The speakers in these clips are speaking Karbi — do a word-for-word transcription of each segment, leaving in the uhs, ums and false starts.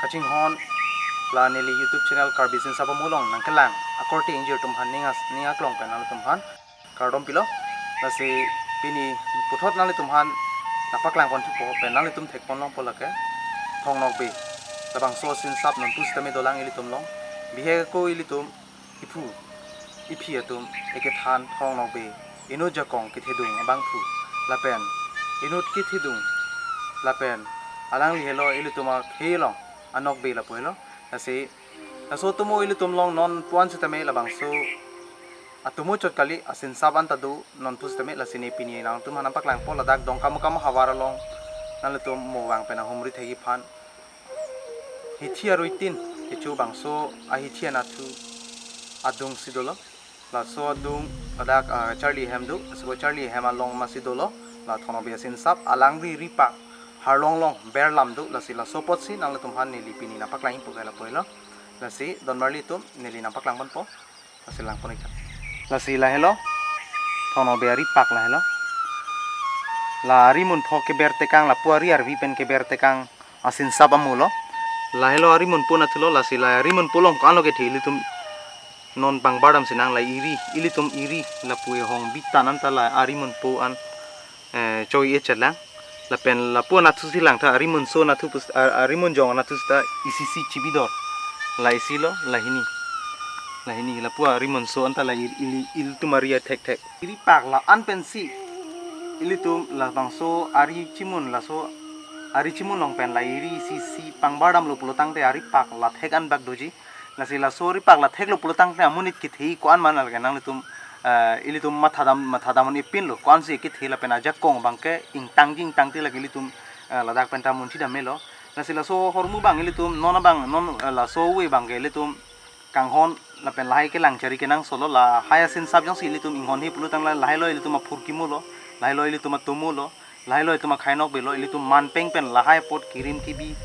kachinghon la neli YouTube channel Karbi Sinsap Amo along nangkelang akorte ingjir atum aphan ning as-, ning aklong pen nanglitum aphan kardom pilo. Lasi pini puthot nanglitum aphan nangpaklang pon thupo pen nanglitum thek pon longpo lake Thong Nokbe. Labangso sinsap non pusitame dolang ilitum along. Bihek ako ilitum iphu iphi atum ekethan Thong Nokbe inut jakong kethedung abangphu lapen inut kethedung lapen alangli helo ilitum akhei along anokbe lapu helo. Lasi laso atomo ilitum along non puan sitame labangso atomo chot kali, asinsap anta do non pusitame. Lasi ne pini nangtum aphan nangpaklangpo ladak Dongkamukam havar along nanglitum mo vang pen ahumri thekji aphan hithi arui tin kecho bangso ahithi anathu adung si dolo. Laso adung ladak, ah, charli ahem do, laso charli ahem along masi dolo la Thong Nokbe asinsap. Alangli ripak harlong along berlam do. Lasi laso apotsi nanglitum aphan neli pini nangpaklangji pu ke lapu helo. Lasi donmarli atum neli nangpaklang ponpo. Lasi lang pon ik tha. Lasi lahelo Thong Nokbe aripak lahelo. La ari munpho keber tekang, lapu ari arvi pen keber tekang asinsap amo lo. Lahelo ari munpo anathu lo. Lasi la ari munpo along ko-an lo kethe ilitum non pangbardam sinang. La iri, ilitum iri lapu ehong bitan anta la ari munpo an, eh, choi-e chetlang. Lapen lapu anathu si lang tha, ari munso anathu pus-, a-, ari munjong anathu sita isi si chibidor. La isi lo, la hini. La hini lapu ari munso anta la il-, il-, ilitum ari athekthek. Iripak la-an pensi ilitum labangso ari chimun, laso ari chimun along pen la iri isi si pangbardamlo pulo tangte aripak la thek an bak doji. Lasi laso ripak la theklo pulo tangte amonit kethe ko-an ma lake nanglitum, eh, ilitum mathadam, mathadam un ipinlo ko-ansi kethe lapen ajakong abangke ingtangji ingtangte lake ilitum, eh, ladak penta munchidam melo. Lasi laso ahormu abang ilitum non abang non, eh, laso ave abangke ilitum kanghon lapen lahai kelang chari kenangsot lo. Lahai asinsap jongsi ilitum inghonhe pulo tangte lahai lo ilitum aphurkimo lo, lahai lo ilitum atomo lo, lahai lo ilitum akhei nokbe lo. Ilitum manpeng pen lahai apot kirim kibi,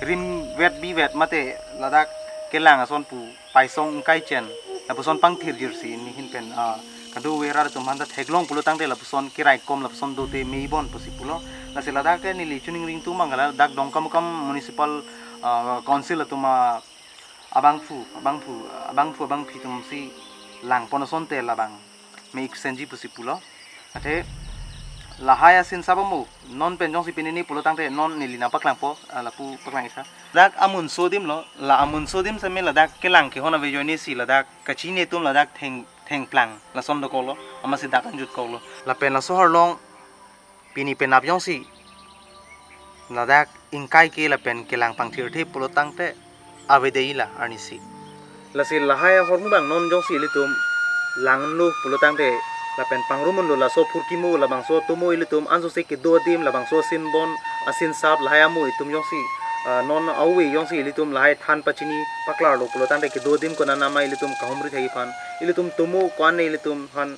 rimvet bivet mate ladak kelang ason pu paisong ingkai chen lapuson pangthirjirsi nehin pen, ah, kadokave rat atum aphanta theklong pulo tangte lapuson keraikom lapuson dote meibon pusi pulo. Lasi ladak ke neli choningri ingtung abang ke ladak Dongkamukam Municipal, ah, Council atum a abangphu, abangphu, abangphu abangphi atumsi lang pon asonte labang me-ik senji pusi pulo. Athe lahai asinsap amo non pen jongsi pinini pulo tangte non neli nangpaklangpo, ah, lapu paklang ik tha. Dak amunso adim lo, la amunso adim sitame ladak kelang kehon ave ajoinesi ladak kachini atum ladak theng, thengplang lason dokoklo, amatsi dak anjut koklo. Lapen laso harlong pini penap jongsi ladak ingkai ke lapen kelang pangthirthe pulo tangte avedetji la arnisi. Lasi lahai ahormu abang non jongsi ilitum langno pulo tangte lapen pangrumunlo laso phurkimo labangso atomo ilitum ansose kedo adim labangso asinbon asinsap lahai amo itum jongsi, ah, non ave jongsi ilitum lahai than pachini paklarlo pulo tangte kedo adim konat nama ilitum kahumri thekji aphan ilitum atomo ko-an ilitum aphan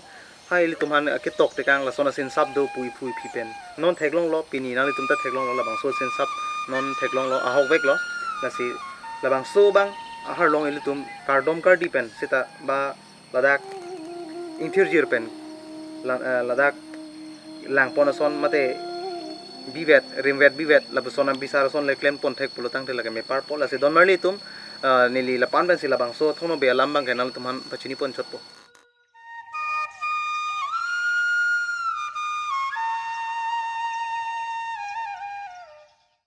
hai ilitum aphan ketok tekang lason asinsap do pu iphu iphi pen. Non theklonglo, pini nanglitum ta theklonglo labangso asinsap non theklonglo, ahokveklo. Lasi labangso abang aharlong ilitum kardom kardi pen sita ba ladak ingthirjir pen la-, eh, ladak lang pon ason mate bivet, rimvet bivet lapuson abisar ason le klem pon thek pulo tangte lake meparpo. Lasi donmarli atum, eh, neli la-an pensi labangso Thong Nokbe alam abangke nanglitum aphan pachini pon chotpo.